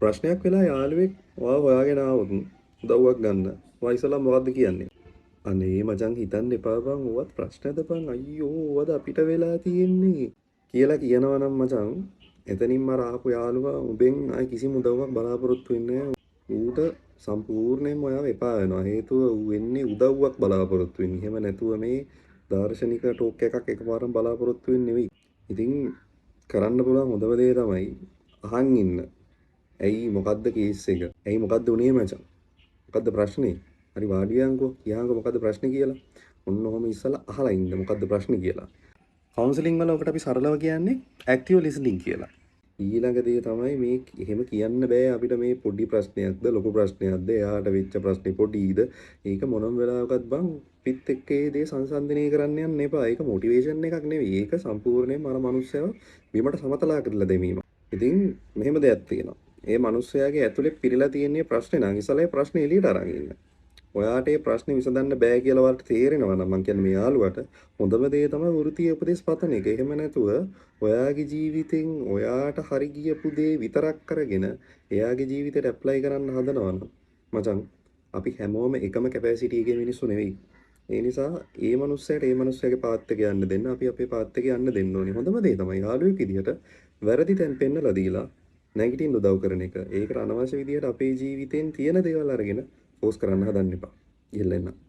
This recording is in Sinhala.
ප්‍රශ්නයක් වෙලා යාළුවෙක් ඔයාව හොයාගෙන ආවොත් උදව්වක් ගන්න. ඔයා ඉස්සෙල්ලා මොකද්ද කියන්නේ? අනේ මචං හිතන්න එපා බං, ඕවත් ප්‍රශ්නද බං, අයියෝ ඕවද අපිට වෙලා තියෙන්නේ කියලා කියනවා නම් මචං එතනින්ම අර ආපු යාළුවා උඹෙන් ආයි කිසිම උදව්වක් බලාපොරොත්තු වෙන්නේ නැහැ. ඌට සම්පූර්ණයෙන්ම ඔයාව එපා වෙනවා. හේතුව ඌ එන්නේ උදව්වක් බලාපොරොත්තු වෙන්නේ. එහෙම නැතුව මේ දාර්ශනික ටෝක් එකක් එකපාරම බලාපොරොත්තු වෙන්නේ නෙවෙයි. ඉතින් කරන්න පුළුවන් හොඳම දේ තමයි අහන් ඉන්න. ඇයි මොකද්ද කේස් එක? ඇයි මොකද්ද උනේ මචං? මොකද්ද ප්‍රශ්නේ? හරි වාඩි වෙන්කෝ, කියහන්කෝ මොකද්ද ප්‍රශ්නේ කියලා. ඔන්න ඔහොම ඉස්සලා අහලා ඉන්න මොකද්ද ප්‍රශ්නේ කියලා. කවුන්සලින් වල ඔකට අපි සරලව කියන්නේ ඇක්ටිව් ලිසනින් කියලා. ඊළඟ දේ තමයි මේ එහෙම කියන්න බෑ අපිට මේ පොඩි ප්‍රශ්නයක්ද ලොකු ප්‍රශ්නයක්ද, එයාට වෙච්ච ප්‍රශ්නේ පොඩිද, ඒක මොනම වෙලාවකත් බං අපිත් එක්ක ඒ දේ සංසන්දනය කරන්න යන්න එපා. ඒක මොටිවේෂන් එකක් නෙවෙයි. ඒක සම්පූර්ණයෙන්ම අර මනුස්සයව බිමට සමතලා කරලා දැමීම. ඉතින් මෙහෙම දෙයක් තියෙනවා. ඒ මනුස්සයාගේ ඇතුලේ පිරিলা තියෙන ප්‍රශ්නේ නම් ඉස්සලා ඒ ප්‍රශ්නේ එළියට අරන් ඉන්න. ඔයාට ඒ ප්‍රශ්නේ විසඳන්න බෑ කියලා ඔයාලට තේරෙනවා නම්, මං කියන්නේ මේ යාළුවට හොඳම දේ තමයි වෘත්තීය උපදෙස් පතන එක. එහෙම නැතුව ඔයාගේ ජීවිතෙන් ඔයාට හරි ගියපු දේ විතරක් අරගෙන එයාගේ ජීවිතේට ඇප්ලයි කරන්න හදනවා නම් මචං අපි හැමෝම එකම කැපැසිටි එකේ මිනිස්සු නෙවෙයි. ඒ නිසා ඒ මනුස්සයාට ඒ මනුස්සයාගේ පාත් එක යන්න දෙන්න, අපි අපේ පාත් එක යන්න දෙන්න ඕනේ. හොඳම දේ තමයි යාළුවෙක් විදිහට වැරදි තැන් පෙන්නලා දීලා නැගිටින්න උදව් කරන එක. ඒකට අනවශ්‍ය විදිහට අපේ ජීවිතෙන් තියෙන දේවල් අරගෙන ෆෝස් කරන්න හදන්න එපා. ගිහිල්ලා එන්න.